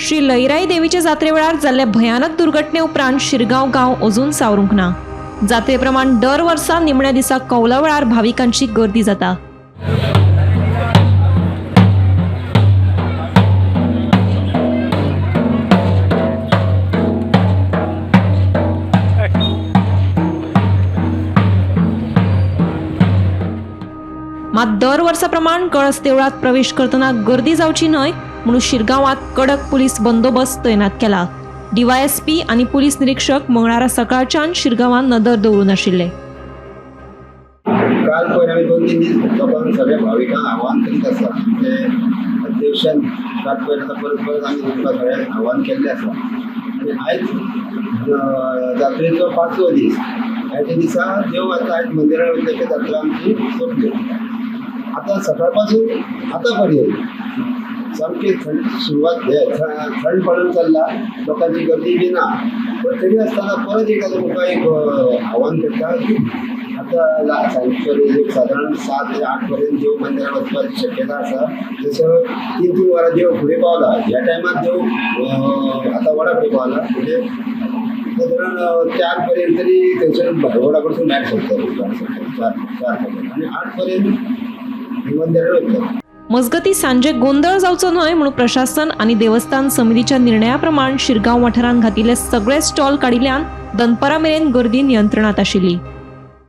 श्री लईराई देवीचे जात्रे वेळार जाल्ले भयानक दुर्घटने उपरांत शिरगांव गांव अजून सावरूंक ना. जात्रे प्रमाण दर वर्सा निमण्या दिसा कौला वेळार भाविकांची गर्दी जाता. मात दर वर्सा प्रमाण कळस देवळात प्रवेश करतना गर्दी जावची न्हय म्हणून शिरगांवात कडक पुलीस बंदोबस्त तैनात केला. डीवायएसपी आनी पुलीस निरीक्षक मंगळारा सकाळच्यान शिरगांवात नदर दवरून आशिल्ले. काल पयर आमी 2-3 दीस लोकांक सगळ्या भाविकांक आव्हान करीत आसा. ते अध्यक्षान काल पयर आतां परत परत आमी तुमकां सगळ्यांक आव्हान केल्लें आसा. आनी आयज जात्रेचो 5वो दीस. आयच्या दिसा देव आतां आयज मंदिरान वयतले, जात्रा आमची सोंपली. आतां सकाळ पासून आतां पर्यंत सामकी थंड सुरवात थंड पडून चल्ला, लोकांची गर्दी बी ना. पण तरी आसतना परत एक आतां तुमकां एक आव्हान करता की आतां सांजचे एक सादारण 7 ते 8 पर्यंत देव मंदिरात वचपाची शक्यता आसा. जसं 3-3 वरां देव फुडें पावला, ह्या टायमार देव आतां वडा कडेन पावला, म्हणजे सादारण 4 पर्यंत तरी थंयसर वडा कडसून भायर सरतलो, 4 पर्यंत आनी 8 पर्यंत मंदिरात वयतलो. मजगती सांजे गोंदळ जावचो न्हय म्हणून प्रशासन आनी देवस्थान समितीच्या निर्णया प्रमाण शिरगांव वाठारांत घातिल्ले सगळे स्टॉल काडिल्ल्यान दनपरा मेरेन गर्दी नियंत्रणात आशिल्ली.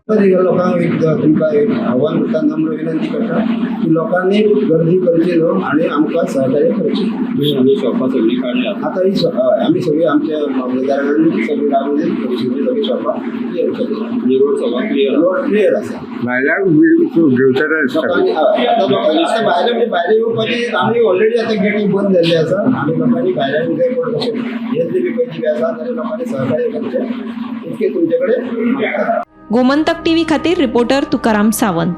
लोकांक एक तुमकां एक आव्हान करता, नम्र विनंती करता की लोकांनी गर्दी करची न्हू आनी आमकां सहकार्य करचें. आमी शॉपां सगळीं काडल्या. आतां ही आमी सगळीं आमच्या मामलेदारान सगळीं लागून सगळीं शॉपां क्लियर केली. रोड सगळो क्लियर, रोड क्लियर आसा. भायल्यान घेवचें. लोकांनी आतां लोकांनी आतां भायले म्हणजे भायले येवपाची आमी ऑलरेडी आतां गेटी बंद जाल्ली आसा आनी लोकांनी भायल्यान जर कोण कशें येतले बी पयलीं बी आसा जाल्यार लोकांनी सहकार्य करचें इतकें तुमचे कडेन. गोमंतक टीव्ही खातीर रिपोर्टर तुकाराम सावंत.